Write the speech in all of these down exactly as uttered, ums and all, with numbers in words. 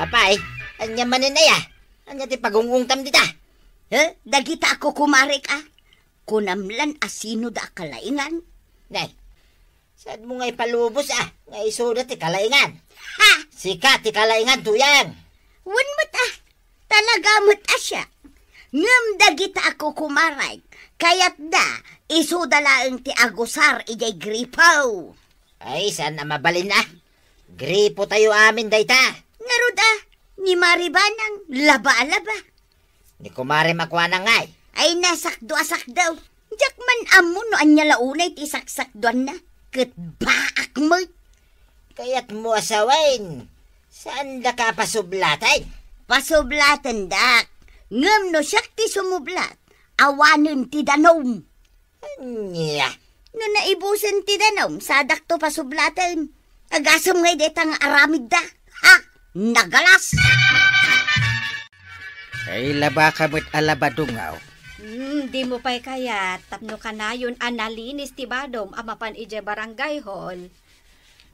Apay, ania manen aya? Ania ti pagung-ungtam dita? He? Dagita a kukumarek a. Kunam lan a sino da a kalaingan? Nay, saan mo nga ipalubos a, nga isuda ti kalaingan? Ha? Sika ti kalaingan, Tuyang. Wen met a, talaga met a siak. Ngem dagita a kukumarek, kayatda, isuda laeng ti agusar idiay gripo. Ay, saan a mabalin a. Gripotayo amin dayta. Ngarud a, ni Mari Banang, laba a laba. Ni Kumare Makuanang ngay. Ay, nasakdo a sakdo. Diak man ammo no ania la unay ti saksakdoanna. Ket baak met. Kayat mo a sawen, saan da ka pasublaten? Pasublaten dak. Ngem no siak ti sumublat, awanen ti danom. Ania? No naibusen ti danom, sadakto pasublaten. Agasem ngay dayta nga aramidda. Ha? Nagalas! Ay, laba ka met a laba, dungaw. Hmm, dimo pay kayat tapno kanayon a nalinis ti badom a mapan idiay barangay hall.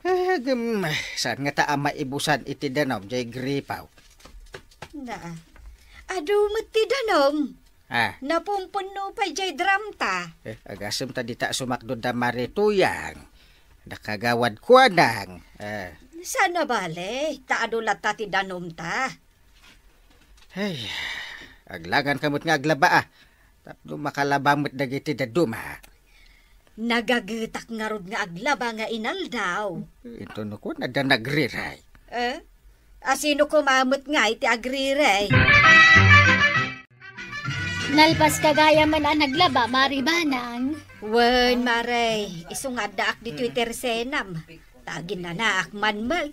Ah, ngem, saan ngata a maibusan iti danom diay gripo? Na, adu met ti danom. Ah. Napumpon no pay jay drum ta. Eh, agasem ta dita sumakdo da Mari Tuyang. Da Kagawad Kuanang. Eh. Saan a bale, ta adu latta ti danom ta. Hey, aglagan ka met nga aglaba a. Tapno makalaba met dagiti daduma. Nagagetak ngarud nga aglaba nga inaldaw. Ito no kun, adda nagriray. Eh? Asino koma met nga iti agriray? Nalpas ka gayam a naglaba, Mari Banang. Wen, Mare, isu nga addaak ditoy tersenam. Ta aginanaak man met.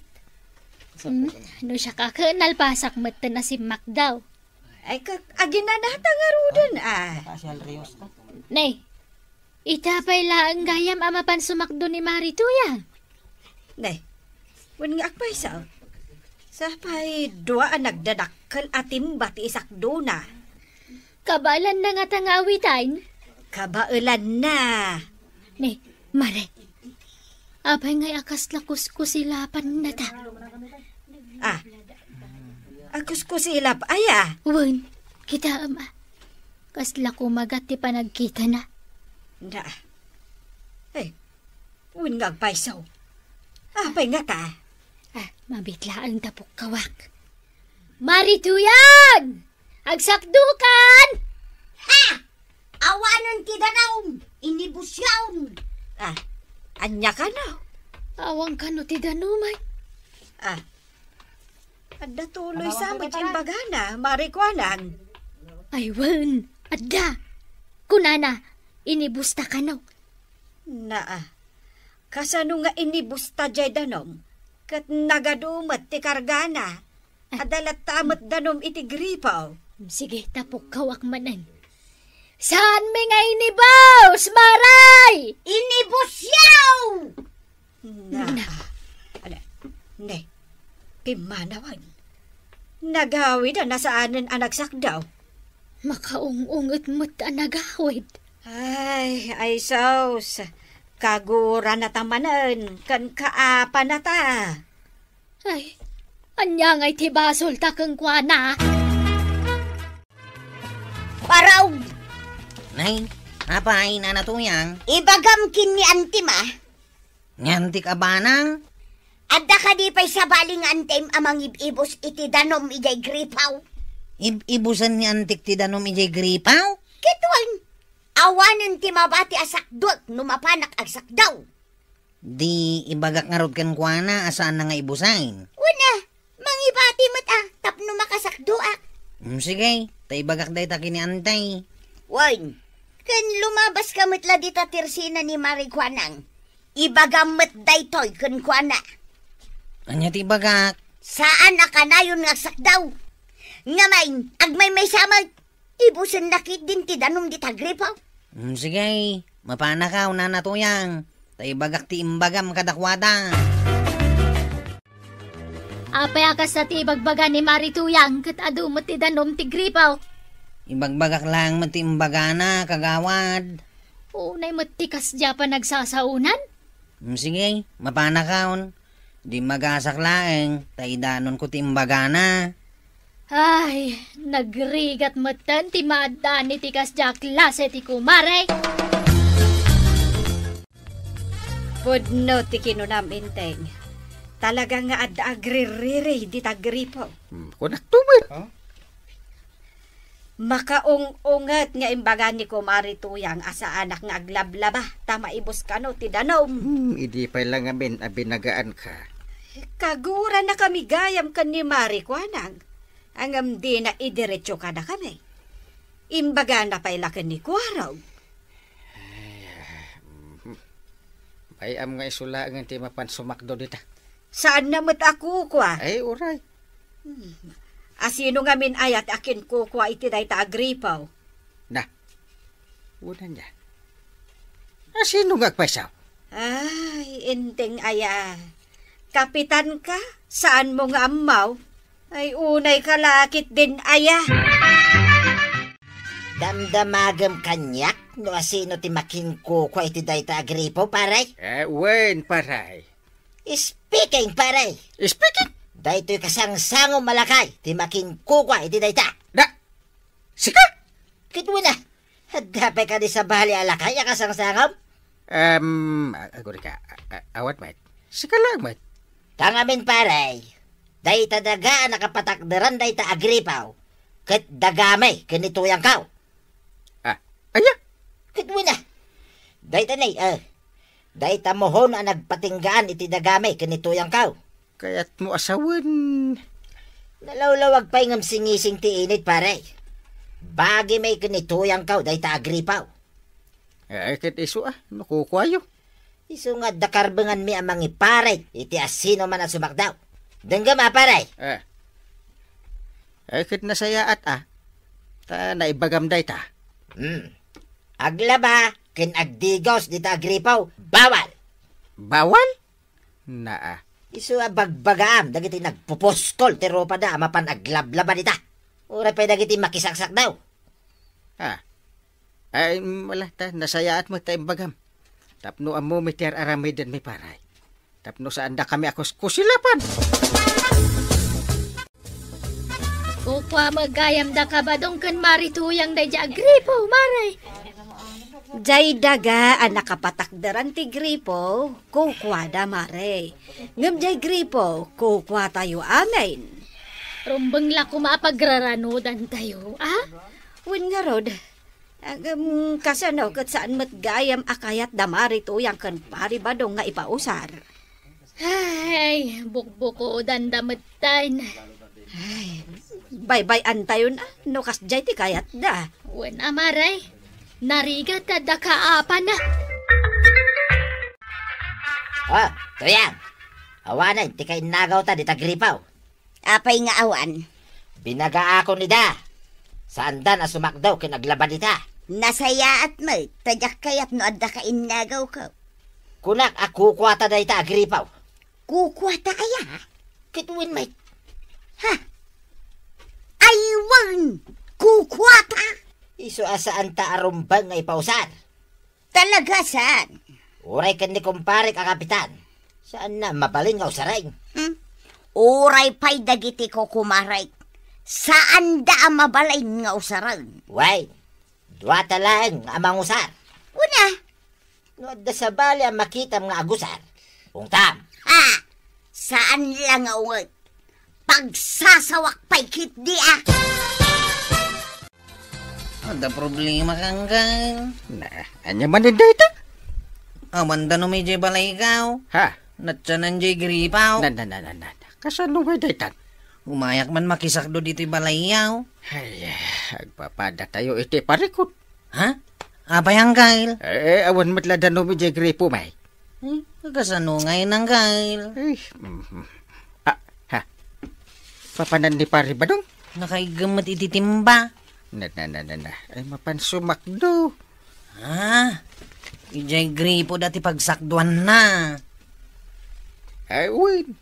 Hmm, no siak a ket nalpasak met ti nasimmakdaw. Ay, ka-, aginanata ngaruden, ah. Nay, ita pay laeng gayam a mapan sumakdo ni Mari Tuyang. Ne, wen nga agpayso. Sapay dua a nagdadakkel a timba ti isakdona. Kabaelanna ngata nga awitan? Kabaelanna. Ne, Mare, apay ngay a kasla kuskusilapannata? Ah, agkuskusilap aya? Wen, kitaem a. Kasla kumagat ti panagkitana. Na. Ay, wen nga agpayso. Apay ngata? Ah, mabitlaeng ta pukkawak. Mari Tuyang! Agsakdokan! Ha! Awanen ti danom! Inibusyon! Ah, ania kano? Awan kano ti danom ay. Ah, adda tuloy sa met imbagana, Mari Kuanang. Ay, wen, adda. Kunana, inibusta kano. Naa, kasano nga inibusta jay danom? Ket nagadu met ti kargana. Adda latta met danom iti gripo. Sige, ta pukkawak manen. Saanmi nga inibus, Maray! Inibusyo! Na. Na. Ala, ne, pimmanawan. Nagawid a nasaanen a nagsakdaw. Makaung-unget met a nagawid. Ay, ay sus. Kagurana ta manen, ken kaapana ta. Ay, ania ngay ti basol ta kenkuana? Paraw! Nay, apay, Nana Tuyang? Ibagam ken ni antim a. Ni antik a banang? Adda kadi pay sabali nga antim a mangib-ibus iti danom idiay gripaw? Ib-ibusan ni antik ti danom idiay gripaw? Ket wen, awanen ti mabati a sakduek no mapanak agsakdaw. Di ibagak ngarud kenkuana a saanna nga ibusen. Wen a, mangibati met a tapno makasakdoak. Mm, sige, ta ibagak dayta ken ni antim. Wen, ken lumabaska met la dita tersena ni Mari Kuanang. Ibagam met daytoy kenkuana. Ania ti ibagak? Saan a kanayon nga agsakdaw. Ngem, agmaymaysa met. Ibusenna ketdin ti danom dita gripo. Mm, sige, mapanakaw, Nana Tuyang, ta ibagak ti imbagam kadakuada. Apay a kasta ti ibagbaga ni Mari Tuyang ket adu met ti danom ti gripo? Ibagbagak laeng met ti imbagana, kagawad. Unay met ti kasdiay a panagsasaonan? Mm, sige, mapanakaw. Di magasak laeng, ta idanonko ti imbagana. Ay, nagrigat metten ti maaddaan iti kasdiay a klase ti kumare. Pudno ti kinunam, Enteng. Talaga nga adda agririri dita gripo. Hmm, kunakto met. Oh? Makaung-unget nga imbaga ni Kumare Tuyang a saanak nga aglablaba, ta maibus kano ti danum. Hmm, idi pay la ngamin a binagaanka. Kagurana kami gayam ken ni Mare Kuanang. Ngem dina idiretso kadakami. Imbagana pay la ken ni Kuarog. Ay, ah, mhm. Bay-am nga isu laengen ti mapan sumakdo dita. Saanna met a kukua? Ay, uray. Hmm. A sino ngamin aya ti akinkukua iti dayta a gripo? Na. Unan niya. A sino nga agpayso? Ay, Enteng aya. Kapitan ka? Saanmo nga ammo? Ay, unay ka la ketdin aya. Damdamagem kaniak no a sino ti makinkukua iti dayta a gripo, pare? Eh, wen, pare. Speaking, pare. Speaking? Daytoy kasangsangom a lakay ti makinkukua iti dayta. Da, sika? Ket wen a, adda pay kadi sabali a lakay a kasangsangom? Em, a-, agurika, a-, a-, awan met. Sika laeng met. Ta ngamin, pare, dayta daga a nakapatakderan dayta a gripo, ket dagami ken ni Tuyangko. Ah, ania? Ket wen a. Dayta ni, eh, dayta mohon a nagpatinggaan iti dagami ken ni Tuyangko. Kayatmo a sawen. Nalawlawag pay ngem singising ti init, pare. Bagimi ken ni Tuyangko dayta a gripo. Eh, ket isu a, no kukuayo. Isu nga adda karbenganmi a mangiparit iti a sino man a sumakdo. Denggem a, pare. Eh. Eh, ket nasayaat a. Ta naibagam dayta. Hmm. Aglaba ken agdigos dita a gripo, bawal. Bawal? Naa. Isu a bagbagaam dagiti nagpupuskol ti rupada a mapan aglablaba dita. Uray pay dagiti makisaksakdo. Ah. Ay, mm, wala ta, nasayaat met ta imbagam. Tapno ammomi ti ar-aramidenmi, pare. Tapno saandakami a kuskusilapan. Kukua met gayam da Kabadong ken Mare Tuyang daydiay a gripo, mare. Jay daga a nakapatakderan ti gripo, kukuada, mare. Ngem jay gripo, kukuatayo amin. Rumbeng la koma a pagraranudantayo, a? Wen ngarud, Agem, kasano ket saan met gayam a kayat da Mare Tuyang ken Pare Badong nga ipausar? Ay, bukbukodanda metten. Ay, baybay-antayon a no kasdiay ti kayatda. Wen a, mare, narigat ta da kaapana. Ah, Tuyang, awanen ti kainnagawta dita gripo. Apay nga awan? Binagaakon ida. Saandan a sumakdo ken aglaba dita. Nasayaat met, ta diak kayat no adda kainnagawko. Kunak a kukuata dayta a gripo. Kukuata aya? Ket wen met. Ha? Ay wen! Kukuata! Isu a saanta a rumbeng nga ipausar. Talaga saan? Uray ken ni kumparek a kapitan, saanna a mabalin nga usaren. Hmm? Uray pay dagiti kukumarek, saanda a mabalin nga usaren. Wen, duata laeng a mangusar. Una, no adda sabali a makitam nga agusar, ungtam. Ha! Saan la nga unget? Pagsasawak pay ketdi a. Adda problema, Kangkang. Na, ania man dayta? Awan danum idiay balaykaw. Ha? Natianan diay gripo. Na, na, na, na, na. Kasano nga dayta? Umayak man makisakdo ditoy balayyaw. Ay, agpapadatayo iti parikut. Ha? Apay, Angkel? Eh, awan met la danum idiay gripo, may. Eh, kasano ngay, Angkel? Eh, mhm. Ah, ha? Papanan ni Pare Badong? Nakaiggem met iti timba. Na, na, na, na, na. Ay, mapan sumakdo. Ah, idiay gripo da ti pagsakduanna. Ay, wen.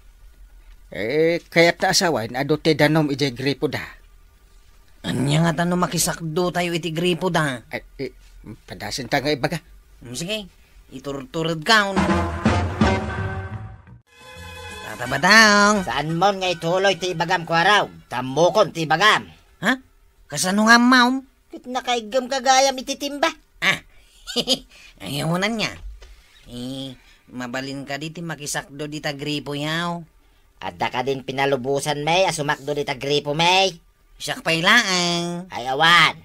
Eh, kayatna a sawen, adu ti danum idiay gripo da. Ania ngata no makisakdo tayo iti gripo da? Ay, eh, padasenta nga ibaga. Hmm, sige, iturturedka, no? Tata Badong. Saanmon nga ituloy ti ibagam, Kuarog? Tammokon ti ibagam. Ha? Kasano nga, ma'am? Ket nakaiggem ka gayam iti timba. Ah. Ayaw na niya. Eh, mabalin kadi ti makisakdo dita gripo yaw? Adda kadin pinalubosan, may, a sumakdo dita gripo, may? Siak pay laeng. Ay, awan.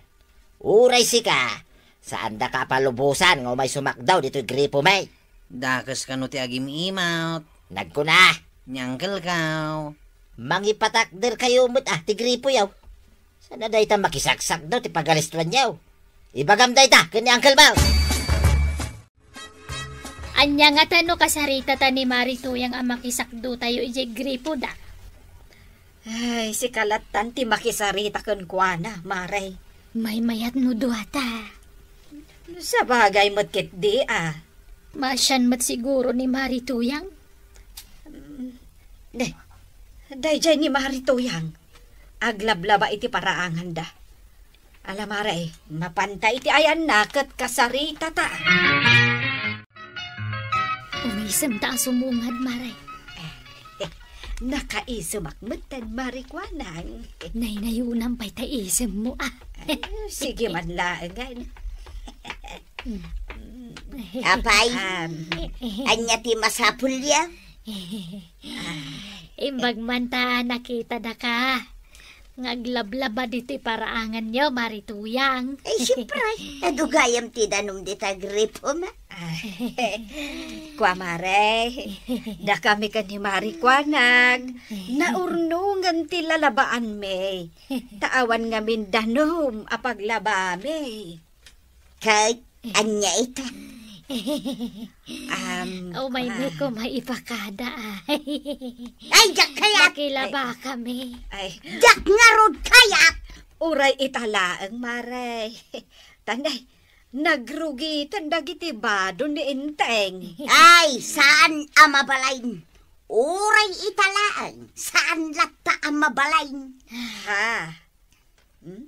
Uray sika, saandaka a palubosan nga umay sumakdaw ditoy gripo, may. Dakes kano ti agim-imaw. Nagkuna. Ni Uncle Kao. Mangipatakder kayo met, ah, ti gripo yaw. Sana dayta makisaksakdaw ti pagalistuan yaw. Ibagam dayta ken ni Uncle Bao. Ania ngata no kasaritata ni Mari Tuyang a makisakdo tayo idiay gripo da? Ay, sika lattan ti makisarita kenkuana, Mare. Maymayat no duata. Sabagay met ketdi, a. Maasian met siguro ni Mari Tuyang. Mm, ne, daydiay ni Mari Tuyang. Aglablaba iti paraanganda. Ala, Mare, mapanta iti ayanna ket kasaritata. Umisemta a sumungad, Mare. Nakaisemak metten, Mare Kuanang. Naynayonam pay ta isemmo, a. Ay, sige man laengen. Mm. Apay, Um, ania ti masapulyo? Imbag man ta nakitadaka nga aglablaba ditoy paraanganyo, Mari Tuyang. Ay, siyempre, adu gayam ti danum dita gripom. Ay, kua, Mare, dakami ken ni Mari Kuanang, naurnongen ti lalabaanmi. Ta awan ngamin danum a paglabami. Ket ania ita? Um, Umay ah. Ko maipakada, ay. Ay, diak kayat! Makilaba kami. Ay. Diak ngarud kayat! Uray ita laeng, Mare. Tanay, nagrugiten dagiti bado ni Enteng. Ay, saan a mabalin. Uray ita laeng, saan latta a mabalin. Ha? Hmm?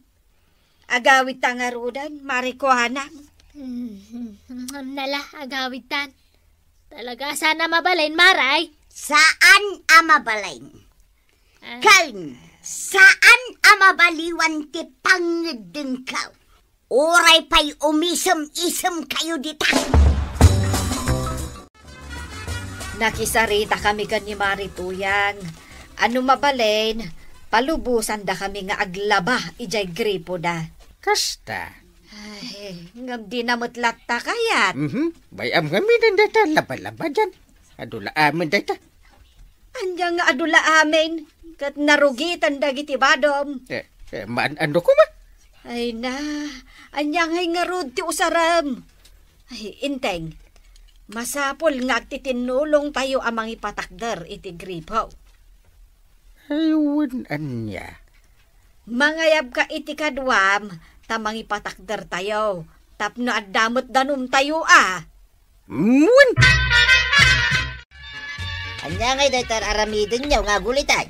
Agawidta ngaruden, Mari Kuanang? Hmm, nala, agawidtan. Talaga, saan a mabalin, Maray? Saan a mabalin. Ah. Ken, saan a mabaliwan ti pangngeddengko. Uray pay umisem-isemkayo dita. Nakisaritakami ken ni Mari Tuyang. Ano mabalin, palubosandakami nga aglaba idiay gripoda. Kasta. Ay, ngem dina met latta kayat. Mhm. Bay-am ngamin dayta laba-laba dian. Adu la amin dayta. Ania nga adu la amin, ket narugiten dagiti badom. Eh, eh, maan-ano koma? Ay na, ania ngay ngarud ti usarem? Ay, Enteng, masapul nga agtitinnulongtayo a mangipatakder iti gripo. Ay, wen ania? Mangayabka iti kaduam ta mangipatakdertayo tapno adda met danumtayo a. Wen! Ania ngay daytoy ar-aramidenyo nga agulitan?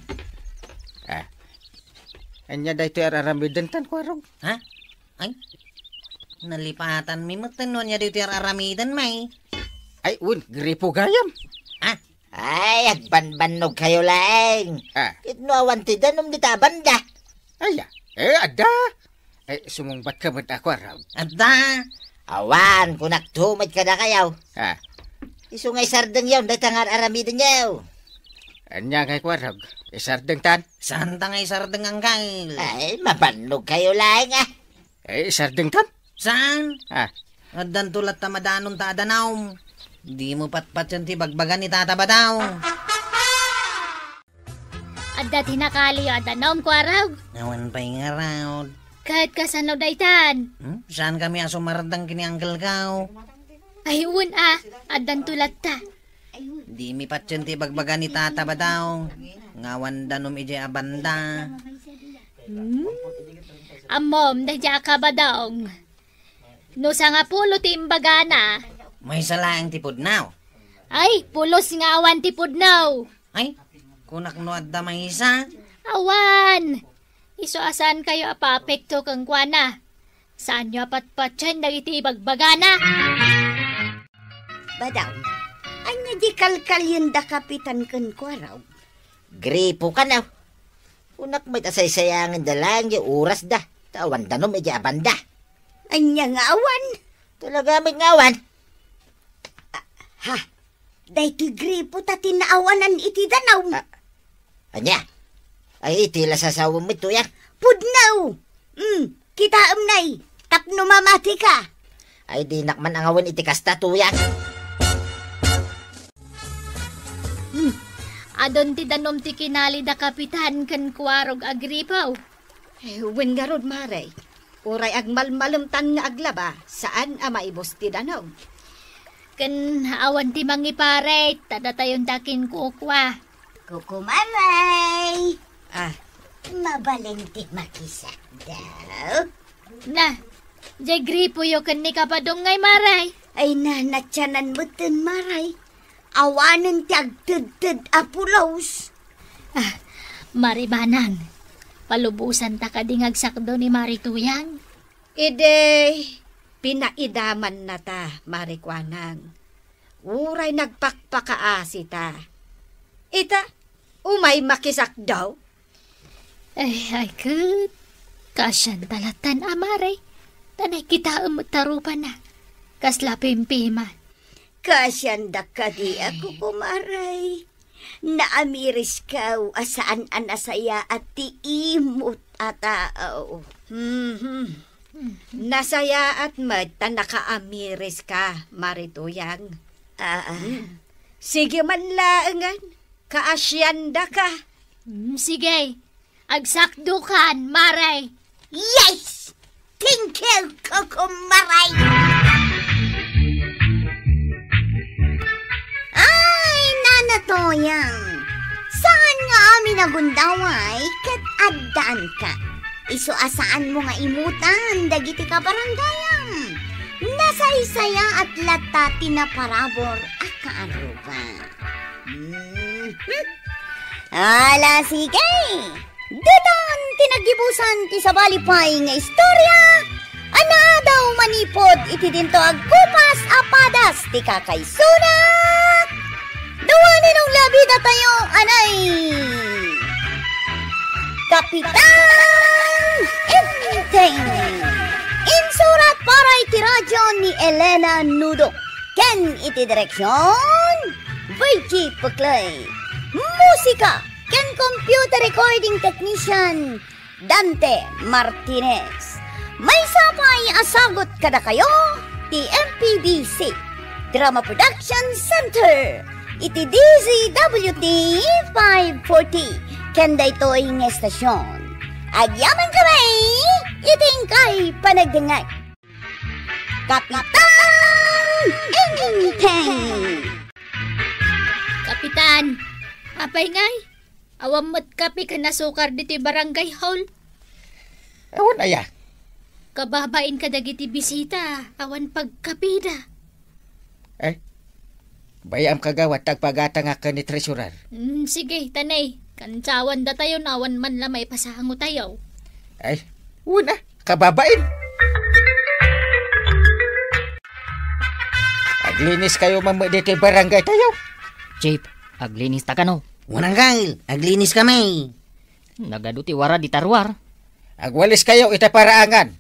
Ah. Ania daytoy ar-aramidentan, Kuarog? Ha? Ay, nalipatanmi met no ania daytoy ar-aramiden, may. Ay, wen, gripo gayam. Ha? Ay, agbanbannogkayo laeng. Ah. Ket no awan ti danum dita a banda. Aya, eh, adda. Eh, sumungbat ka met a, Kuarog. Adda. Awan, kunakto met kadakayo. Ah. Isu nga isardengyo dayta nga ar-aramidenyo. Ania ngay, Kuarog? Isardengtan? Saanta nga isardeng, Angkel? Ay, mabannogkayo laeng, a. Eh, isardengtan? Saan? Ah. Addanto latta madanonta a danum. Dimo patpatien ti bagbaga ni Tata Badong. Adda ti nakaliyo a danum, Kuarog? Awan pay ngarud. Ket kasano daytan? Hmm? Saankami a sumardeng ken ni Uncle Kao? Ay, wen a, addanto latta. Dimi patien ti bagbaga ni Tata Badong nga awan danum idiay a banda. Hmm? Ammom, daydiay a Kabadong. No sangapulo ti imbagana. Maysa laeng ti pudno. Ay, pulos nga awan ti pudno. Ay, kunak no adda maysa. Awan. Isu a saankayo a paapekto kenkuana. Saanyo a patpatien dagiti ibagbagana. Badong, ania Ti kalkalienda, Kapitan, ken Kuarog. Gripo kano. Kunak met a saysayangenda laeng ti orasda, ta awan danum idiay abanda. Ania nga awan? Talaga met nga awan. Ah, ha? Daytoy gripo ta ti naawanan iti danum. Ah, ania? Ay, iti la sasawem met, Tuyang. Pudno! Hmm, kitaem, nay, tapno mamatika. Ay, dinak man angawen iti kasta, Tuyang. Hmm, adun ti danum ti kinali da Kapitan ken Kuarog a gripo. Eh, wen ngarud, Mare. Uray agmalmalemtan nga aglaba, saan a maibus ti danum. Ken awan ti mangiparit, ta datayon ti akinkukua. Kukumaray! Ah. Mabalin ti makisakdaw? Na, jay gripoyo ken ni Kapadong ngay, Maray. Ay na, natianan metten, Maray. Awanen ti agtedted a pulos. Ah, Mari Banang, palubosanta kadi nga agsakdo ni Mari Tuyang? Idi, pinaidamannata, Mari Kuanang. Uray nagpakpakaasita. Ita, umay makisakdaw? Ay, ay, ket. Kaasianta lattan a, Mare. Ta nakitaem met ta rupana. Kasla pimpima. Kaasianda kadi a, kukumaray. Naamiriskaw a saan a nasayaat ti imut a tao. Mhm. Nasayaat met ta nakaamiriska, Mari Tuyang. Aa. Hmm. Sige man laengen, kaasiandaka. Hmm, sige. Agsakdokan, Mare. Yes! Thank you, kukumaray! Ay, Nana Toyang! Saan nga amin a gundaway ket addaanka? Isu a saanmo nga imutan dagiti kabarangayam. Nasaysayaat latta ti naparabur a kaaruba. Mhm. Ala, sige! Ditan ti naggibusan ti sabali pay nga istorya a naadaw manipud iti dinto agkupas a padas ti kakaisuna. Dua ni Nong Labida tayo, anay! Kapitan Enteng! Insurat para iti radyo ni Elena Nudo. Ken iti direksyon, Virgie Puclay. Musika ken computer recording technician, Dante Martinez. Maysa pay a sagut kadakayo ti M P B C Drama Production Center iti D Z W T five forty ken daytoy nga estasyon. Agyaman kami iti inkay panagdengngeg. Kapitan Enteng! Kapitan, apay ngay? Awan met kape ken asukar ditoy barangay hall. Awan aya? Kababain kadagiti bisita, awan pagkapida. Eh, bayam kagawad ta agpagatangak ken ni treasurer. Mm, sige, tanay. Kansawan datayon awan man la maipasango tayo. Ay, una, kababain. Aglinis kayo man met ditoy barangay tayo. Chief, aglinis ta kano? Wen, Anggal, aglinis kami. Nagadu ti wara dita ruar. Agwalis kayo ita paraangan.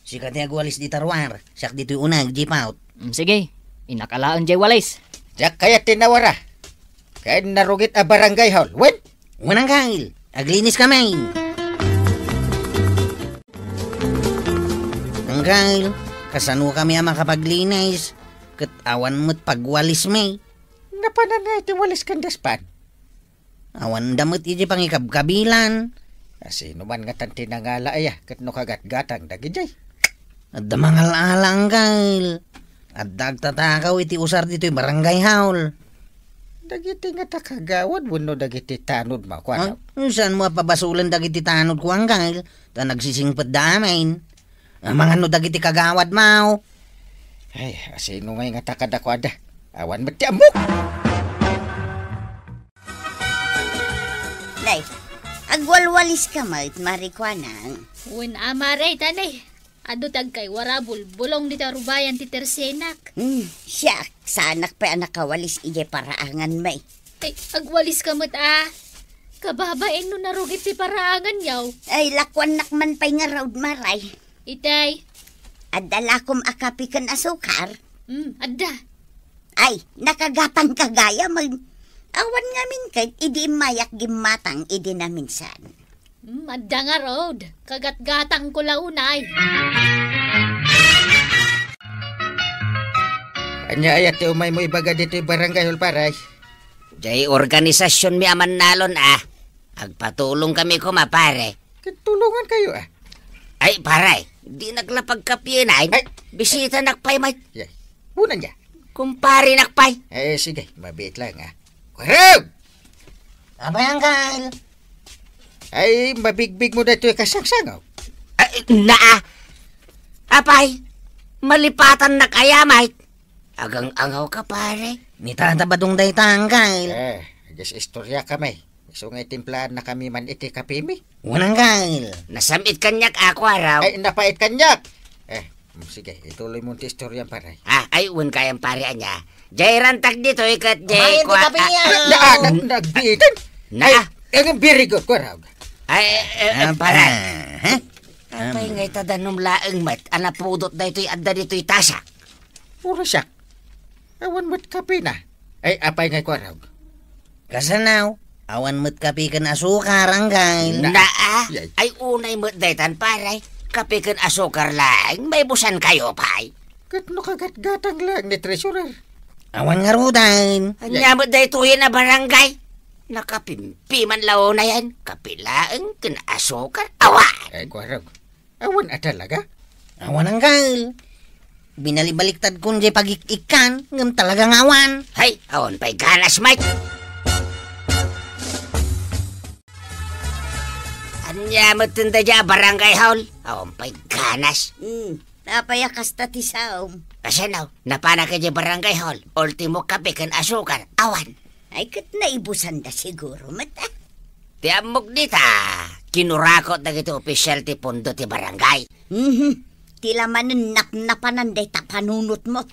Sika ti agwalis dita ruar, siak ditoy uneg, Jeep out. Mm, sige, innak alaen jay walis. Diak kayat ti nawara. Ken narugit a barangay hall, wen? Wen, Anggal, aglinis kami. Anggal, kasano kami a makapaglinis? Ket awan met pagwalismi. Napanan nga iti walis ken daspan. Awanda met iti pangikabkabilan. Asino man ngatan ti nangala aya ket no kagatgatang dagidiay? Adda mangal-ala, Anggal. Adda agtatakaw iti usar ditoy barangay hall. Dagiti ngata kagawad wenno dagiti tanod makuan? Ah, saan mo a pabasolen dagiti tanod ko, Anggal? Ta nagsisingpet da amin. Amangan no dagiti kagawad mo. Ay, asino ngay ngata kadakuada? Awan met ti ammok. Nay, agwalwalis ka met, Mari Kuanang. Wen a, Mare, tanay. Adu ti agkaiwara bulbulong dita rubayan ti tersenak. Hmm, siak. Saanak pay a nakawalis idiay paraanganmi. Ay, agwaliska met a. Kababain no narugit ti paraanganyo. Ay, lakuannak man pay ngarud, Maray. Itay. Adda lakom a kape ken asukar? Hmm, adda. Ay, nakagatangka gayam. Awan ngamin ket idi immayak gimmatang idi naminsan. Hmm, adda ngarud. Kagatgatangko la unay. Ania aya ti umaymo ibaga ditoy barangay hall, pare? Diay organisasionmi a mannalon a. Agpatulongkami koma, pare. Ket tulongankayo a. Ay, pare, dinak la pagkapienan. Ay. Bisitanak pay met. Yay. Unay a. Kumparenak pay. Eh, sige, mabiit lang a. Kwarog! Apay, Angkel? Ay, mabigbigmo daytoy kasangsangaw. Ay, naa. Apay, malipatannak aya met. Agang-angawka, pare. Ni Tata Badong dayta, Angkel. Eh, agas-istoriakami. Isu nga itimplaan na kami man iti kapemi. Wen, Angkel. Nasam-it kaniak a, Kwarog. Ay, napait kaniak. Eh, mm, sige, ituloymo ti istoriam, pare. Ah, ay, wen kayam, pare, ania. Diay rantag ditoy ket diay Umayen ti kua-, kape ah, niya. Na, na, na, nagbiitan. Na. Ay, ay, very good, Kwarog. Ay, eh, eh, Ah, pare. Ah, ha? Apay nga ita danum laeng met a napudot daytoy adda ditoy tasa. Puro siak. Awan met kapena. Ay, apay ngay, Kwarog? Kasano? Awan met kape ken asukar, Angkel. Na-, Naa. Yay. Ay, unay met daytan, pare. Kape ken asukar laeng, maibusankayo pay. Ket no kagatgatang laeng ni treasurer? Awan ngaruden. Ania met daytoyen a barangay? Nakapimpi man la unayen. Kape laeng ken asukar. Awan. Ay, Kwarog. Awan a talaga? Awan, Angkel. Binalibaliktadkon diay pagik-ikkan, ngem talaga nga awan. Hay, awan pay ganas, Mike. Ania met dayta a barangay hall? Awan pay ganas. Hmm, apay a kasta ti saom? Kasano? Napanak idiay barangay hall. Ultimo kape ken asukar. Awan. Ay, ket naibusanda siguro met, ah. Ti ammok dita, kinurakot dagiti opisyal ti pondo ti barangay. Mhm. Ti la manen napnapanan dayta panunotmo.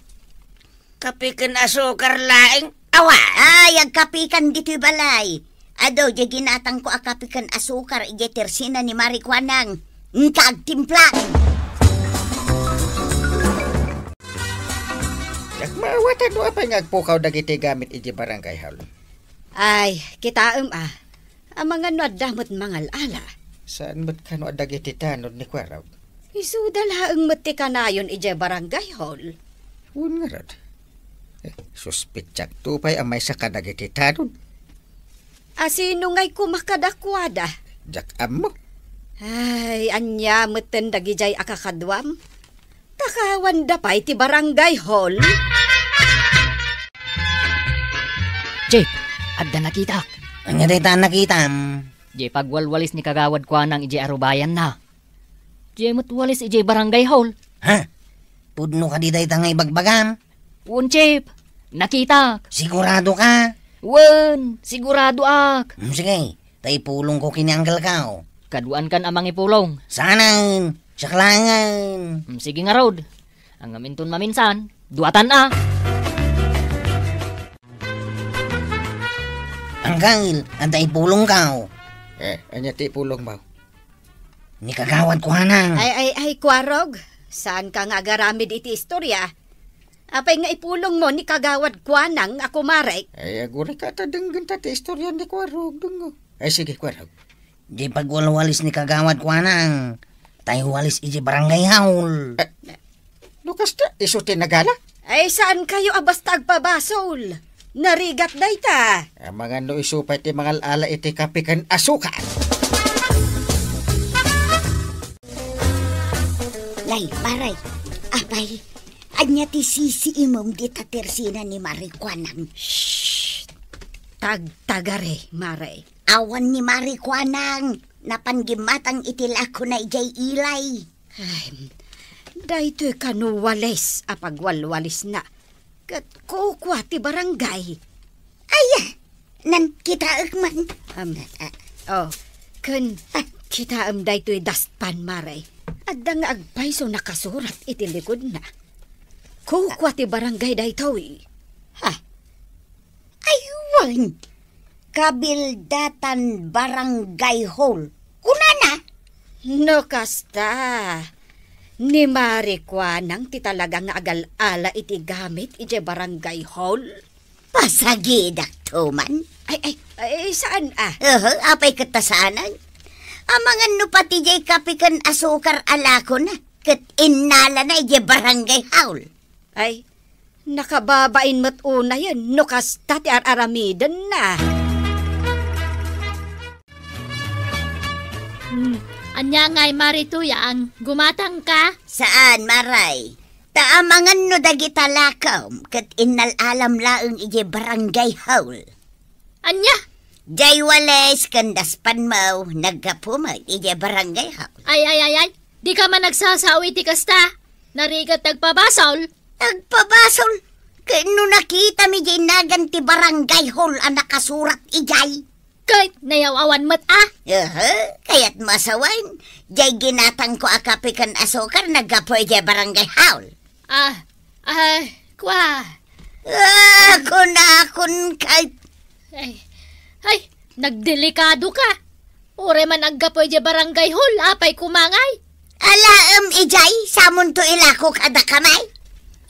Kape ken asukar laeng, awan. Ay, agkapekan ditoy balay. Adu, diay ginatangko a kape ken asukar idiay tersina ni Mari Kuanang. Inka agtimpla. Diak maawatan no apay nga agpukaw dagiti gamit idiay barangay hall. Ay, kitaem a. Amangan no adda met mangal-ala. Saan met kano a dagiti tanod ni Kuarog? Isuda laeng met ti kanayon idiay barangay hall. Wen ngarud. Eh, suspetsakto pay a maysa kadagiti tanod. A sino ngay koma kadakuada? Diak ammo. Ay, ania metten dagidiay a kakaduam? Takawanda pay ti barangay hall? Chief, adda nakitak. Ania dayta a nakitam? Diay pagwalwalis ni Kagawad Kuanang idiay arubayanna. Diay met walis idiay barangay hall. Ha? Pudno kadi dayta nga ibagbagam? Wen, Chief. Nakitak. Sigurado ka? Wen, siguradoak. Hmm, sige, ta ipulongko ken ni Uncle Kao. Kaduaankan a mangipulong. Saanen, siak laengen. Hmm, sige ngarud. Ngem inton maminsan, duatan a. Uncle, adda ipulongko. Eh, ania ti ipulongmo? Ni Kagawad Kuanang. Ay, ay, ay, Kuarog. Saanka nga agaramid iti istorya? Apay nga ipulongmo ni Kagawad Kuanang a kumarek? Ay, agurayka ta denggenta ti istorya ni Kuarog, dengngo. Ay, sige, Kuarog. Diay pagwalwalis ni Kagawad Kuanang, tay walis idiay barangay hall. Eh, no kasta, isu ti nagala? Ay, saankayo a basta agpabasol? Narigat dayta. Amangan no isu pay ti mangal-ala iti kape ken asukar. Nay, pare, apay, ania ti sisiimem dita tersina ni Mari Kuanang? Shh! Tagtagare, Mare. Awan ni Mari Kuanang, napan gimmatang iti lakona idiay ilay. Ay, daytoy kano walis a pagwalwalisna. Ket kukua ti barangay. Ay, nan kitaek man. Am, oh, ken kitaem daytoy dustpan, Mare. Adda nga agpayso nakasurat iti likudna. Kukua ti barangay daytoy. Ha? Ay, wen. Kabildatan Barangay Hall. Kunana? No kasta, ni Mari Kuanang ti talaga nga agal-ala iti gamit idiay Barangay Hall? Pasagidak to man. Ay, ay, ay, saan, ah? Aha, apay ket ta saanen? Amangan no pati jay kape ken asukar a lakona, ket innalana idiay Barangay Hall. Ay, nakababain met unayen no kasta ti ar-aramidenna. Hmm, ania ngay, Mari Tuyang, gumatangka? Saan, Maray. Ta amangan no dagita lakom ket innal-alam laeng idiay Barangay Hall. Ania? Jay Wallace ken daspanmo, naggapu met idiay Barangay Hall. Ay, ay, ay, ay. Dika man nagsasao iti kasta. Narigat ti agpabasol. Agpabasol? Ket no nakitam idiay nagan ti Barangay Hall a nakasurat idiay. Ket nayaw-awan met, a? Aha, kayatmo a sawen, jay ginatangko a kape ken asukar naggapu idiay Barangay Hall. Ah, ah, kua. Ah, kunakon kay. Ay, ay, nagdelikado ka. Uray man aggapu idiay Barangay Hall, apay koma ngay? Alaem idiay, samonto ilako kadakami.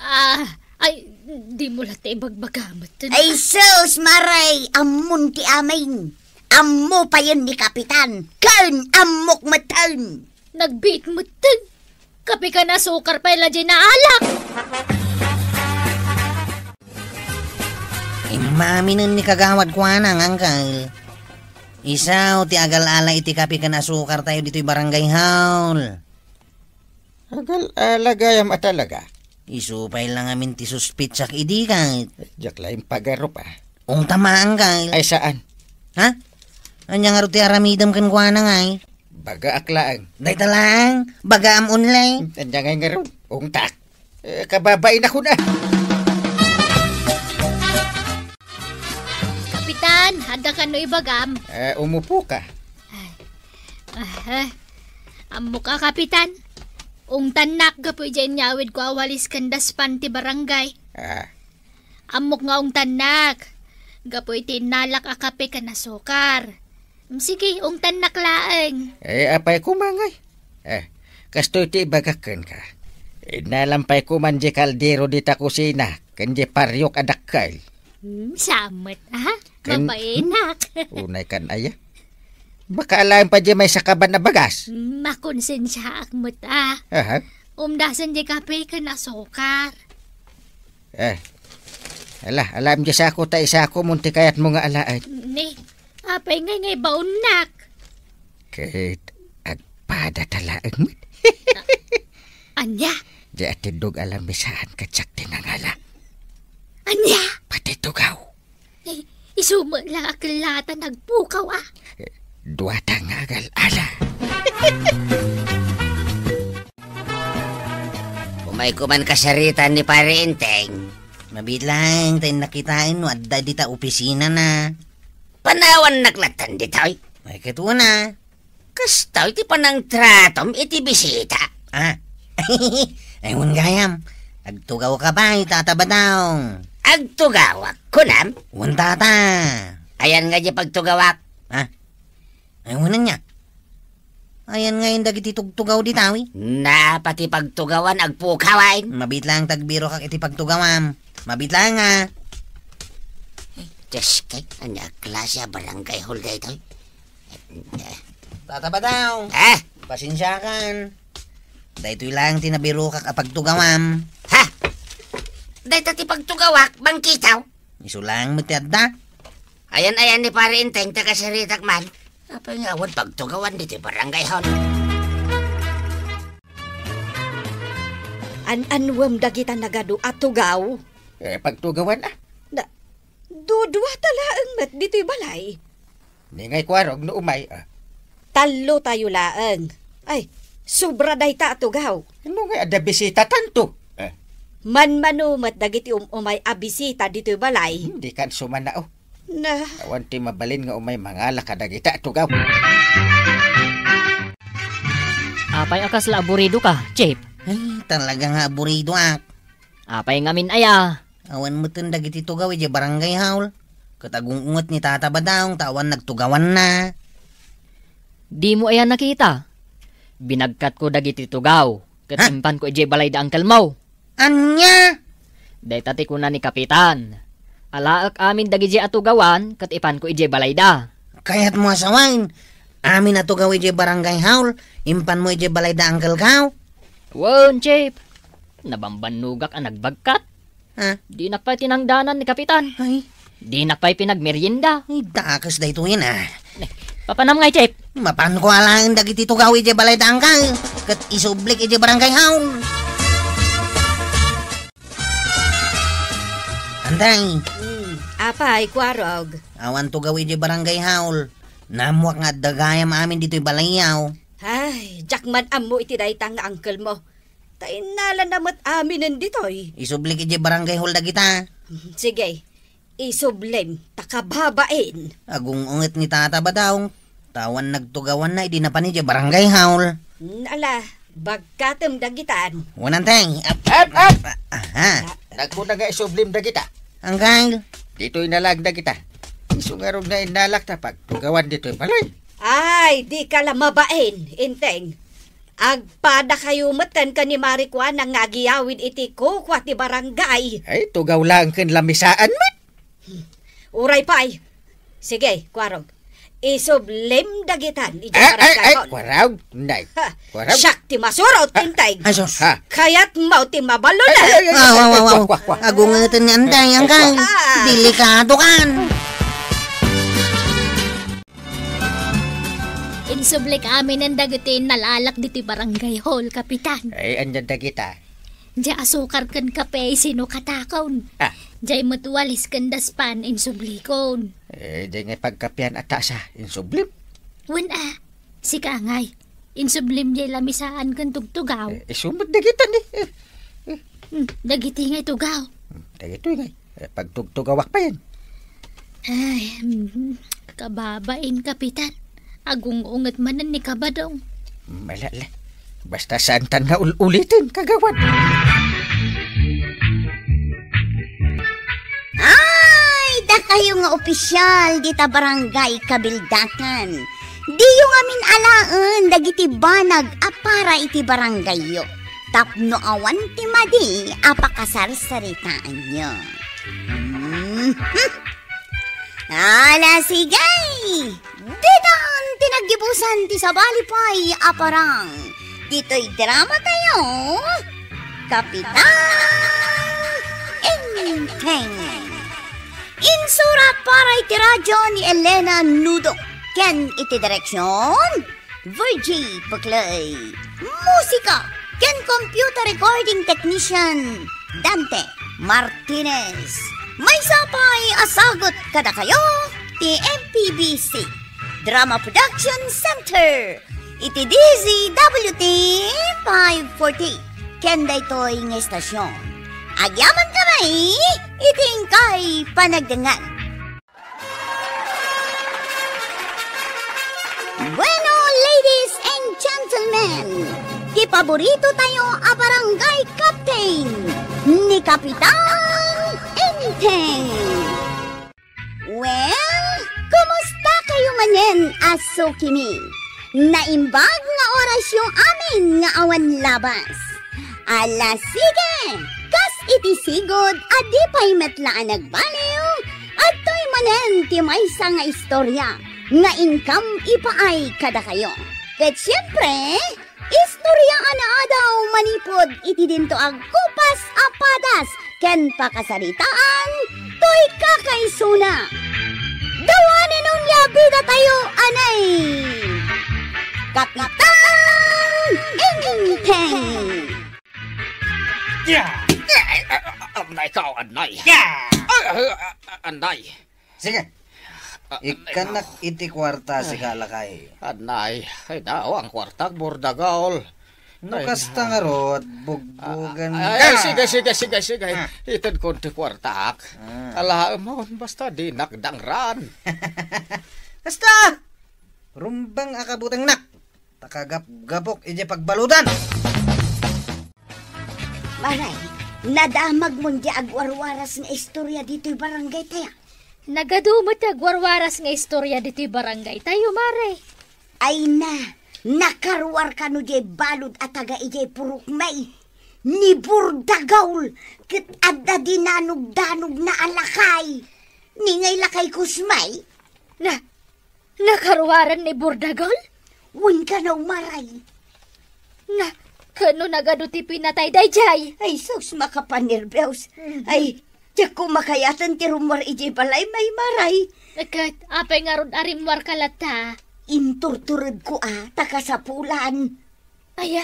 Ah, ay, dimo latta ibagbaga metten. Ay sus, Maray, ammon ti amin. Ammo payen ni Kapitan, ken ammok metten. Nagbiit metten. Kape ken asukar pay la jay naalak. Immaminen ni Kagawad Kuanang, Angkel. Isu ti agal-ala iti kape ken asukar tayo ditoy Barangay Hall. Agal-ala gayam a talaga? Isu pay la ngamin ti suspetsak idi ket. Diak laeng pagarup, a. Ungtama, Angkel. Ay, saan? Ha? Ania ngarud ti aramidem kenkuana ngay? Bagaak laeng. Dayta laeng? Bagaam only? Ania ngay ngarud? Ungtak. Eh, kababain ako na. Kapitan, adda kano ibagam? Eh, umupo ka. Ay. Ah, eh. Ammok a, Kapitan. Ungtannak gapu idiay inyawidko a walis ken daspan ti barangay. Ah. Ammok nga ungtannak. Gapu iti innalak a kape ken asukar. Sige, ungtannak laeng. Eh, apay koma ngay? Eh, kastoy ti ibagak kenka. Innalam pay koman di kaldero dita kusina, ken di pariok a dakkel. Hmm, saan met, a? Ken, mabainak. Hmm, unay kan aya? Makaalaen pa di may sakaban a bagas. Hmm, makonsensiaak met, a. Aha. Umdasen di kape ken asukar. Eh. Ala, alaem di sako ta isako mon ti kayatmo nga alaen. Ni, apay ngay nga ibaonnak? Ket agpada ta laeng met. Ania? Di atiddog a lamisaan ket siak ti nangala. Ania? Pati tugaw. Eh, isu met la a kellatan agpukaw, a. Duata nga agal-ala. Umayko man kasaritaan ni Pare Enteng. Mabiit laeng ta innak kitaen no adda dita opisinana. Panawannak lattan ditoy. Ay, ket una. Kastoy ti panangtratom iti bisita. Ah. Ay, wen gayam. Agtugawka pay, Tata Badong. Agtugawak, kunam? Wen, Tata. Ayan nga di pagtugawak. Ah. Ay, wen ania. Ayan ngay dagiti tugtugaw dita, wi. Napa ti pagtugawan, agpukaw, ay. Mabiit laeng ta agbirokak iti pagtugawam. Mabiit laeng, a. Diyos kay, ania a klase a barangay hall daytoy? Tata Badong. Ah? Pasensiakan. Daytoy laeng ti nabirokak a pagtugawam. Ha? Dayta ti pagtugawak, bangkitaw? Isu laeng met ti adda. Ayan-ayan ni Pare Enteng, ta kasaritak man. Apay nga awan pagtugawan ditoy barangay hall? An-anuem dagita nagadu a tugaw? Eh, pagtugawan, a? Da-, Duduata laeng met ditoy balay. Ni ngay kuarog no umay, a. Tallotayo laeng. Ay, sobra dayta a tugaw. No ngay adda bisita tanto? Eh. Manmano met dagiti um-umay a bisita ditoy balay. Dikan sumanao. Na. Awan ti mabalin nga umay mangala kadagita a tugaw. Apay a kasla aburido ka, Chief? Ay, talaga nga aburido ak. Apay ngamin aya? Awan metten dagiti tugaw idiay barangay hall. Ket agung-unget ni Tata Badong ta awan nagtugawanna. Dimo aya nakita? Binagkatko dagiti tugaw, ket Ha? impanko idiay balay da uncle mo. Ania? Dayta ti kuna ni Kapitan. Alaek amin dagidiay a tugawan, ket ipanko idiay balay da. Kayatmo a sawen, amin a tugaw idiay barangay hall, impanmo idiay balay da uncle ko? Wen, Chief. Nabambannogak a nagbagkat. Ha? Dinak pay tinangdanan ni Kapitan. Ay. Dinak pay pinagmerienda. Ay, dakes daytoyen, a. Ne, papanam ngay, Chief? Mapanko alaen dagiti tugaw idiay balay da uncle. Ket isublik idiay barangay hall. Antay. Hmm, apay, Kuarog? Awan tugaw idiay barangay hall. Naammoak nga adda gayam amin ditoy balayyo. Ay, diak man ammo iti dayta nga uncle mo. Ta innalanna met aminen ditoy. Isublik idiay barangay hall dagita. Hmm, sige. Isublim, ta kababain. Agung-unget ni Tata Badong. Ta awan nagtugawanna idi napan idiay barangay hall. Hmm, ala, bagkatem dagitan. Wen, Antay. Ap-, Ap-, ap! Aha. Nagkuna nga isublim dagita. Uncle. Ditoy na lang dagita. Isu ngarud nga innalak ta pagtugawan ditoy balay. Ay, dika la mabain, Enteng. Agpadakayo metten ken ni Mari Juana nga agiyawid iti kukua ti barangay. Ay, tugaw laeng ken lamisaan met. Uray pay. Sige, Kuarog. Isublim dagitan idiay Ay, ay, barangay ay, hall. Kuarog, nay. Ha, Kuarog. Siak ti masurot, Enteng. Ay, sus. Ha. Kayatmo ti mabaluna. Ay, ay, ay, Aw, aw, aw, aw. Kuak, kuak, kuak. Agungeten ni Antay, uncle. Ah. Delikado kan. Insublik aminen dagiti nalalak ditoy barangay hall, Kapitan. Ay, ania dagita? Diay asukar ken kape, sinukatakon. Ah. Diay met walis ken daspan, insublikon. Eh, diay ngay pagkapean a tasa, insublim? Wen a, sika ngay. Insublim diay lamisaan ken tugtugaw. Eh, isu met dagita ni. Eh, eh. Hmm, dagiti ngay tugaw. Hmm, dagitoy ngay. Eh, pagtugtugawak payen. Ay, mhm. Kababain, Kapitan. Agung-unget manen ni Kabadong. Malala. Basta saantan nga ul-uliten, kagawad. Ay, dakayo nga opisyal dita barangay Kabildakan. Diyo ngamin alaen dagiti banag a para iti barangayyo. Tapno awan ti madi a pakasarsaritaanyo. Mhm. Ala, sige! Ditan ti naggibusan ti sabali pay a parang. Ditoy drama tayo, Kapitan Enteng. Insurat para iti radyo ni Elena Nudo. Ken iti direksyon, Virgie Paclay. Musika ken computer recording technician, Dante Martinez. Maysa pay a sagut kadakayo ti M P B C Drama Production Center iti D Z W T five forty ken daytoy nga istasyon. Agyaman kami iti inkay panagdengngeg. Bueno, ladies and gentlemen, ti paborito tayo a barangay captain, ni Kapitan Enteng. Well, kumusta kayo manen a sukimi? Naimbag nga orasyo amin nga awan labas. Ala, sige! Kas iti sigud a di pay met la a nagbaliw, adtoy manen ti maysa nga istorya nga inkam ipaay kadakayo. Ket siempre, istorya a naadaw manipud iti dinto a gupas a padas ken pakasaritaan toy kakaisuna. Dawanen onia bidatayo, anay! Kapitan Enteng! Ya! Anay ka, anay! Ya! Ay, ay, ay, anay! Sige. Ah, ikkanak iti kuarta, sika, lakay. Anay, ay, naaw, ang kuartak, burdagol. No, ay, kasta na. Ngarud, bugbugan ka. Ay, sige, sige, sige, sige. Ah. Itedkon ti kuartak. Ah. Alaem, basta dinak dangran. Kasta! Rumbeng a kabutengnak. Ta kagapgapok idiay pagbaludan. Manay, Nadamagmon di agwarwaras nga istorya ditoy barangay tayo. Nagadu met ti agwarwaras nga istorya ditoy barangay tayo, Mare. Ay na, nakaruar kano diay balud a taga idiay purokmi. Ni Burdagaul, ket adda dinanugdanogna a lakay. Ni ngay lakay Kusmay? Na, nakaruaren ni Burdagaul? Wen kano, Mare. Na, ket no nagadu ti pinatay daydiay? Ay, sus, makapanerbios. Mhm. Ay, diak ko makayaten ti rummuar idiay balay, Mare. Ket, apay ngarud a rimmuarka latta? Inturturedko a, ta kasapulan. Aya?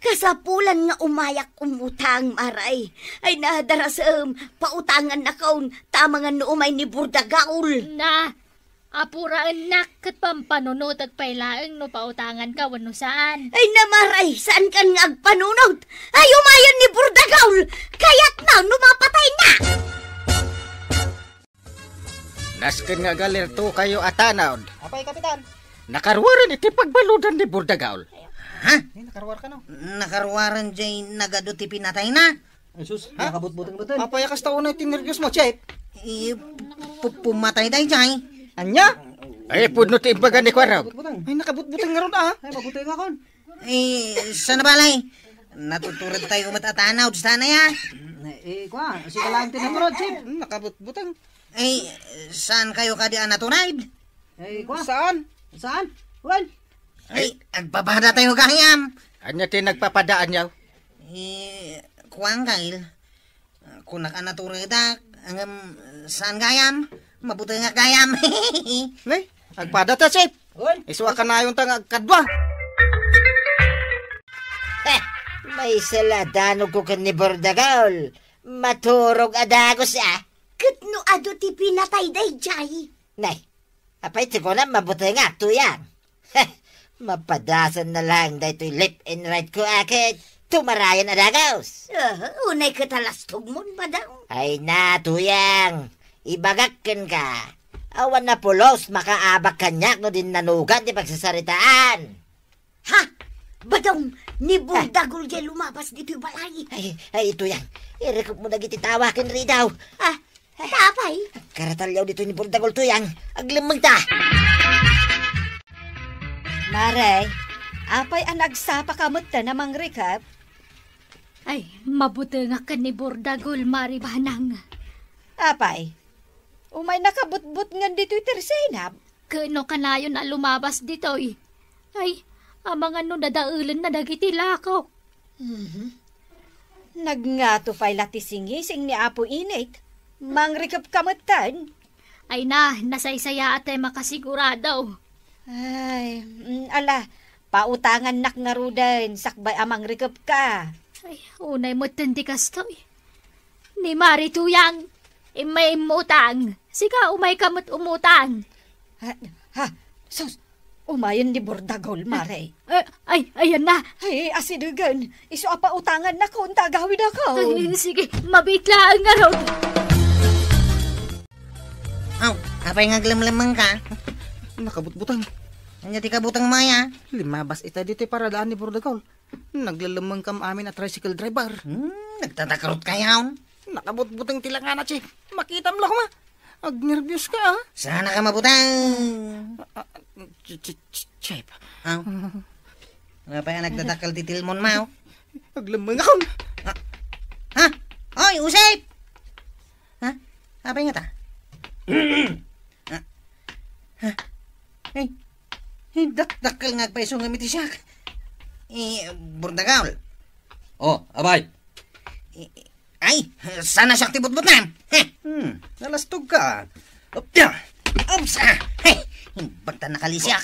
Kasapulan nga umayak umutang, Mare. Ay, nadarasem, pautangannakon, ta amangan no umay ni Burdagaul. Na, apuraennak ket pampanunotek pay laeng no pautanganka wenno saan. Ay, na, Mare, saankan nga agpanunot? Ay, umayen ni Burdagaul! Kayatna no mapatayna! Nasken nga alertokayo a tanod. Apay, Kapitan? Nakaruaren iti pagbaludan ni Burdagaul. Ha? Eh, nakaruar kano? Nakaruaren jay nagadu ti pinatayna. Ay, sus, ha? Nakabutbuteng-buteng. Apay a kasta unay ti nerbios mo, Chief? Eh, pu-, pu-, pumatay daydiay. Ania? Ay, pudno ti imbaga ni Kuarog. Butbuteng. Ay, nakabutbuteng ngarud, ah. Ay, mabutengakon. Eh, sana balay? Natutured tayo met a tanod, sana ya. Eh, kua, sika lang ti natured, Chief. Hmm, nakabutbuteng. Eh, saan kayo kadi a natured? Eh, kua? Saan? Saan? Wen? Ay, agpapada tayo gayam. Ania ti nagpapadaan yaw? Eh, kuan, Kyle. Kunak a naturedak, ngem saan gayam? Mabutengak gayam. Ne, agpada ta, Chief. Wen? Isu a kanayon ta nga agkadua. Heh, maysa la danogko ken ni Bordagol. Maturog a dagus, ah. Ket no adu ti pinatay daydiay? Nay, apay ti kunam mabutengak, Tuyang? Heh, mapadasan na lang daytoy left and right ko, a, ket tumarayan a dagus. Ah, unay ket a lastogmon, Badang. Ay na, Tuyang. Ibagak kenka. Awan a pulos makaabak kaniak no dinnanugan ti pagsasaritaan. Ha? Badong, ni Burdagol diay lumabas ditoy balay. Ay, ay, Tuyang, irikupmo dagiti tawa ken ridaw. Ah, apay? Agkaratalyaw ditoy ni Burdagol, Tuyang. Aglemmengta. Mare, apay a nagsapaka metten a mangrikep? Ay, mabutengak ken ni Burdagol, Mare Banang. Apay? Umay nakabutbutngen ditoy tersenab? Ket no kanayon a lumabas ditoy, ay, amangan no dadaelenna dagiti lako. Mhm. Nagngato pay la ti singising ni Apo Init. Mangrikepka metten? Ay na, nasaysayaat tay makasigurado. Ay, mm, ala, pautangannak ngaruden, sakbay a mangrikepka. Ay, unay metten ti kastoy. Ni Mare Tuyang, immay immutang. Sika, umayka met umutang. Ha? Ha? Sus! Umayen ni Bordagol, Mare. Eh, ay, ayan na. Ay, asidegen. Isu a pautangannakon ta agawidakon. Ay, sige, mabiit laeng ngarud. Aw, apay nga aglemlemmengka? Nakabutbuteng. Ania ti kabutengmo aya? Limabas ita ditoy paradaan ni Bordagol. Naglelemmengkam amin a tricycle driver. Hmm, nagtatakrot kayaw? Nakabutbuteng ti langana, Chief. Makitam la koma. Agnerbios ka, ah. Sana ka mabuteng. Ah, ah, ch-, ch-, ch-, Chief. Aw. Ano pa yan, nagdadakkel ti tilmon mo? Aglemmeng ako. Ah. Ha? Oy, Usip! Ha? Apay nga ta? Ah. Ha? Ay. Ay, dakdakkel nga agpaiso nga mitisiak. Eh, Bordagaol. Oh, apay. Eh, ay, sana siak ti butbutnam. Heh. Hmm, nalastog ka. Opya! Ops, ah! Heh, bagta nakalisiak.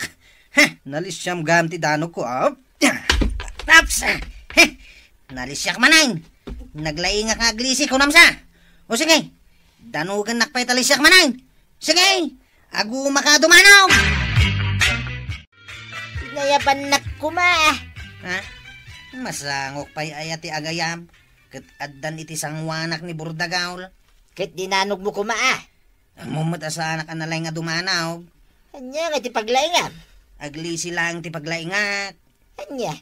Heh, nalisiam gam ti danog ko, ah. Opya! Ops, ah! Heh, nalisiak manen. Naglaingak nga aglisi, kunam sa. O sige, danugannak pay ta lisiak manen. Sige, agumaka dumanog! Nayabannak koma. Ha? Masangok pay aya ti agayam, ket addan iti sanguanak ni Burdagaol. Ket dinanogmo koma, a? Ammom met a saanak a nalaing a dumanog. Ania nga ti paglaingam? Aglisi laeng ti paglaingak. Ania?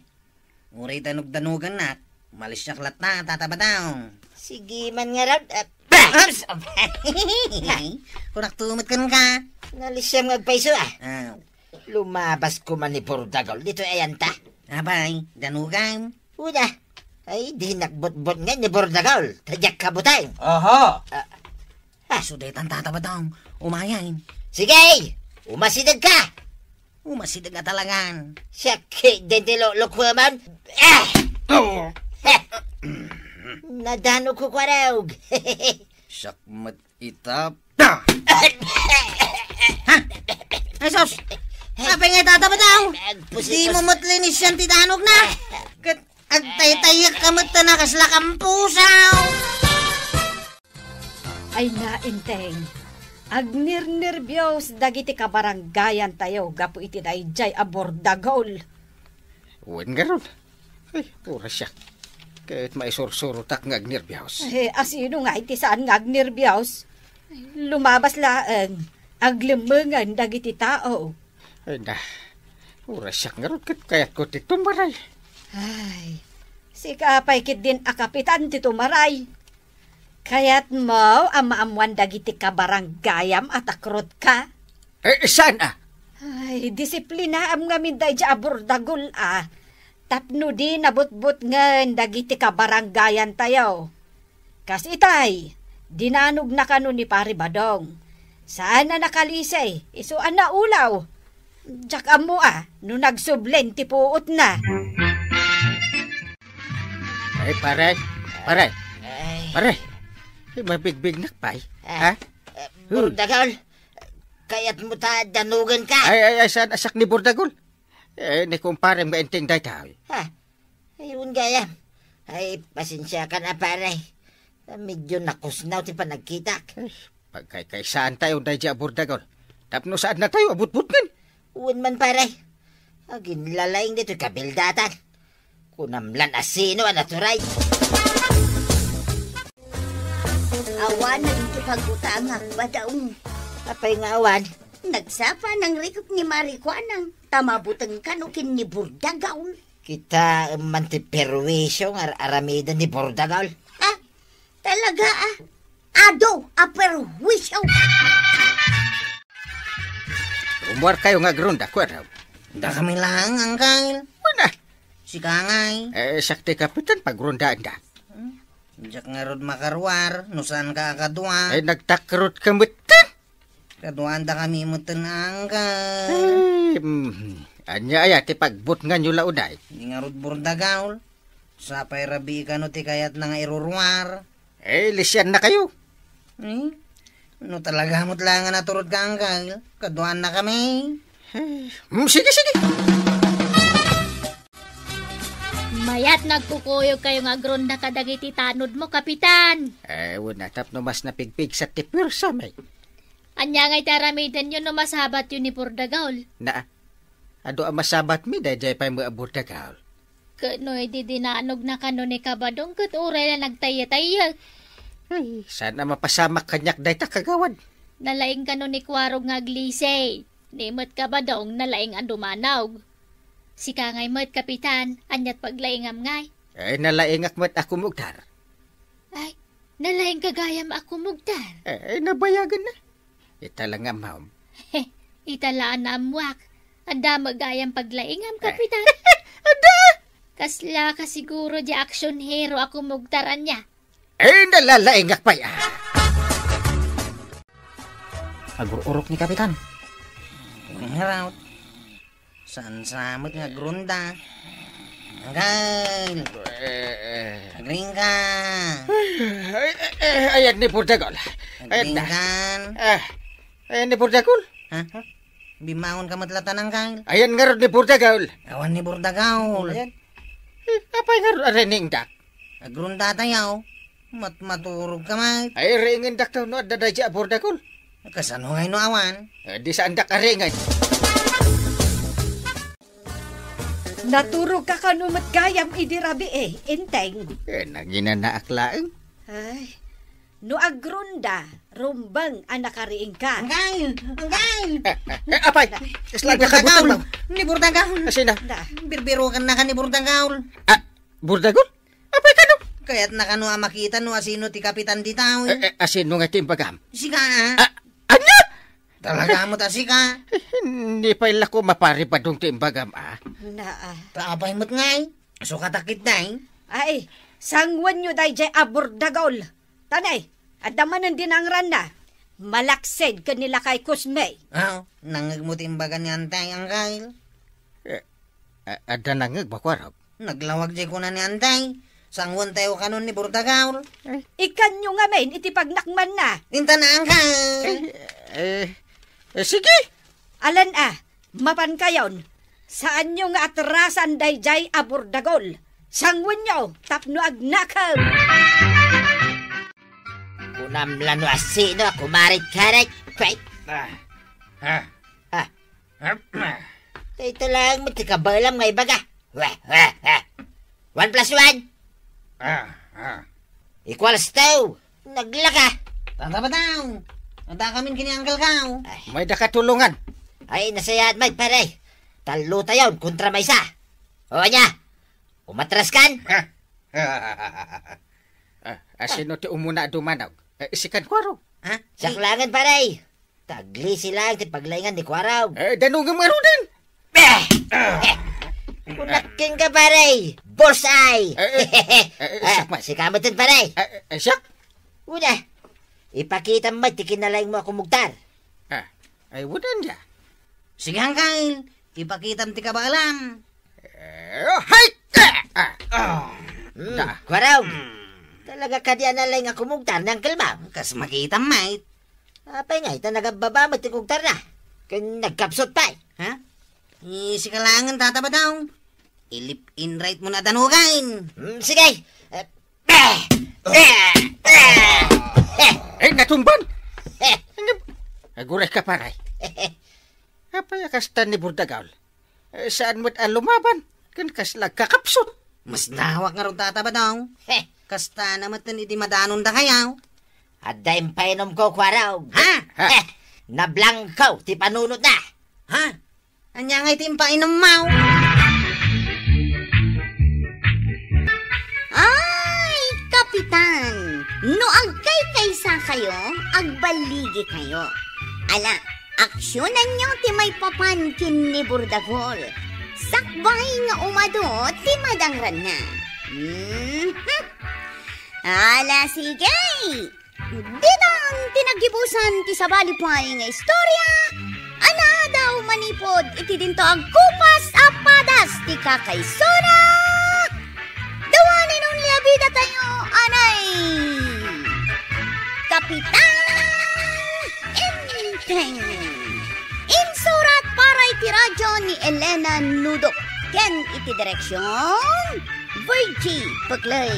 Uray danogdanogannak. Malisiak latta, Tata Badong. Sige man ngarud, ah, bah! Oops! Kunak tumutkan ka. Nalisiam nga agpayso, ah. Ah. Lumabas ko man ni Bordagol. Ditoy ayanta. Apay, danugan. Una, ay, di nakbutbot nga ni Bordagol. Ta diak kabuteng. Oho. Ah, ah. Isu daytan, Tata Badong. Umayen. Sige! Umasideg ka! Umasideg a talagan. Sakit din ti luklukuam. Ah! Oh. Nadanok ko kwarog. Siak met ita. Ha? Ay, sus! Apay nga, Tata Badong? Agpusi-, dimo met linisian ti danogna. Ket agtaytayak ka met ta nakasla kampusaw. Ay na, Enteng. Agnirnerbios dagiti kabaranggayantayo gapu iti daydiay a Bordagol. Wen ngarud. Ay, pura siak. Ket maisursurotak nga agnerbios. Eh, asino nga iti saan nga agnerbios? Lumabas laeng, aglemmengen dagiti tao. Ay, na, pura siak ngarud ket kayatko ti tumaray. Ay, sika pay ketdin a kapitan ti tumaray. Kayatmo a maammoan dagiti kabaranggayam a takrotka? Eh, saan a? Ay, disiplinaam ngamin daydiay a Bordagol a. Tapno di nabutbutngen dagiti kabaranggayantayo. Kas itay, dinanogna kano ni Pari Badong. Saan a nakalisi, isu a naulaw. Diak ammo a no nagsublen ti puotna. Ay, pare. Pare. Ay. Pare. Ay, mabigbignak pay. Ah, ha? Eh, Bordagol, kayatmo ta danogen ka? Ay, ay, ay, saan a siak ni Bordagol? Eh, ni kumparem nga Enteng daytoy. Ha? Ayun gayam. Ay, pasensiakan a, pare. Medyo nakusnaw ti panagkitak. Ay, pagkaykaysaantayo daydiay a Bordagol. Tapno saannatayo a butbutngen. Wen man, pare. Aginlalaing ditoy kabildatan. Kunam lan a sino a naturay. Awan dagiti pagutangak, Badong. Apay nga awan? Nagsapa nang rikop ni Marikuanang, ta mabuteng kano ken ni Bordagol. Kitaem man ti perwisio nga ar-aramiden ni Bordagol. Ah, talaga, ah? Adu a perwisio! Rummuarkayo nga agronda, kuarem. Dakami laeng, Angkel. Wen a. Sika ngay. Eh, siak ti kapitan, pagrondaenda. Hmm? Diak ngarud makaruar, no saanka a kadua. Ay, nagtakrotka metten. Kaduaandakami metten, Angkel. Ay, mm, ania aya ti pagbutnganyo la unay? Ni ngarud Bordagol. Sapay rabii kano ti kayatna nga iruruar. Eh, lisiannakayo. Eh, no talaga met la nga naturodka, Angkel, kaduaannakami. Eh, mm, sige, sige. Mayat nga agkukuyogkayo nga agronda kadagiti tanodmo, Kapitan. Eh, wen a, tapno mas napigpigsat ti puersami. Ania ngay ti aramidenyo no masabatyo ni Bordagol? Na, adu a masabatmi daydiay pay met a Bordagol. Ket no idi dinanogna kano ni Kabadong ket uray la nagtayyetayyek. Ay, saan a mapasamak kaniak dayta, kagawad? Nalaing kano ni Kuarog nga aglisi. Ni met Kabadong nalaing a dumanog. Sika ngay met, Kapitan, aniat paglaingam ngay? Eh, nalaingak met a kumugtar. Ay, nalaingka gayam a kumugtar? Eh, nabayagen na. Ita la nga ammom. Ita la a naammuak. Adda met gayam paglaingam, Kapitan. Adda! Kasla ka siguro di action hero a kumugtar ania? Eh, nalalaingak pay, ah. Agur-urok ni Kapitan. Ngaraw. Saan sa met nga agronda? Angkel! Eh, eh. Agring ka! Ay, eh, eh, ayan ni Bordagol. Agring ka! Ah, ayan ni Bordagol. Ha? Bimangon ka met latta, Angkel. Ayan ngarud ni Bordagol. Awan ni Bordagol. Ayan. Eh, apay ngarud a riingdak? Agronda tayo. Mat-, maturog ka met. Ay, riingendak ta no adda daydiay a Bordagol. Kasano ngay no awan? Eh, di saandak a riingen. Naturogka kano met gayam idi rabii, Enteng? Eh, nanginanaak laeng. Ay, no agronda, rumbeng a nakariingka. Angkel! Angkel! Eh, eh, eh, apay! Kasla Ni Bordagol! Ni Bordagol! Asina? Da. Birbirukan na ka ni Bordagol. Ah, Bordagol? Apay Kayatna kano a makita no asino ti kapitan dita, eh. Eh, eh, asino nga ti imbagam? Sika, ah. Ah, ania? Talaga met a sika? Eh, ni pay la ko maparibadong ti imbagam, ah. Naa. Ta apay met ngay? Sukatak itay. Ay, sanguenyo dayjay a burdagol. Tanay, adda manen dinangranna. Malaksid ken ni lakay Kusmey. Ah, nangngegmo ti imbaga ni Antay, Angkel? Eh, a-, adda nangngeg, Bakuarog? Naglawag jay kuna ni Antay. Sanguentayo kanon ni Burdagaol. Eh. Ikanyo ngamin iti pagnakmanna. Intan, Angkel. Eh, eh, eh, sige. Alan a, mapankayon. Saanyo nga atrasan dayjay a burdagol. Sanguenyo tapno agnakem. Kunam la no asino a kumarit-karit. Pay. Ah. Ah. Ah. Ah. Dayta laeng met ti kabaelam nga ibaga. Weh, weh, weh. One plus one. Ah, ah. Equals two. Naglaka. Tata Batang, adda kamin ken ni Angkel Kao. Ay. Mayda katulongan. Ay, nasayaat met, pare. Tallotayon kontra maysa. O, ania? Umatraskan? Ah, asino ti umuna a dumanog? Eh, sikan, Kuarog. Ha? Siak laengen, pare. Taglisi laeng ti paglaingan ni Kuarog. Eh, danongem ngaruden. Eh! Eh! Kunak kenka, pare. Bullseye! Eh, eh, eh, eh, siak met. Sika metten, pare. Eh, eh, eh, siak? Una, ipakitam met ti kinalaingmo a kumugtar. Ah, ay, wen aya. Sige, Angkel. Ipakitam ti kabaelam. Eh, hay! Ah, ah. Ah. Hmm, Da. Kuarog. Hmm. Talaga kadi a nalaing a kumugtar ni Angkel Bang? Kas makitam met. Apay ngay ta nagabbaba met ti kugtarna? Ken nagkapsut pay. Ha? Eh, sika laengen, Tata Batang. I-left and right mo na danugan. Hmm, sige. Eh, eh, eh, eh, eh. Eh, natumban! Eh. Ano? Aguray ka, pare. Apay a kasta ni Burdagaol? Eh, saan met a lumaban? Ken kasla kakapsut. Mas nawak ngarud, Tata Batang. Heh. Kasta na met idi madanondakayo. Adda impainomko, Kuarog. Ha? Ha? Heh. Nablangko ti panunotna. Ha? Ania ngay ti impainommo? Ay, Kapitan! No agkaykaysa kayo, agbaligi kayo. Ala, aksionanyo ti maipapan ken ni Burdagol. Sakbay nga umadu ti madangranna. Mhm. Ala, sige! Ditan ti naggibusan ti sabali pay nga istorya a naadaw manipud iti dinto agkupas a padas ti kakaisuna. Dawanen unay a bidatayo, anay, Kapitan Enteng. Insurat para iti radyo ni Elena Nudok ken iti direksion Virgie Peclay.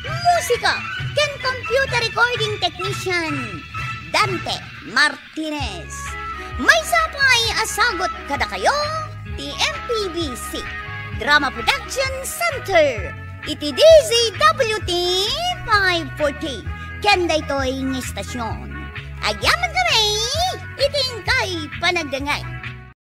Musika ken computer recording technician, Dante Martinez. Maysa pay a sagut kadakayo ti M P B C Drama Production Center iti D Z W T five forty ken daytoy nga istasyon. Agyamankami iti inkay panagdengngeg.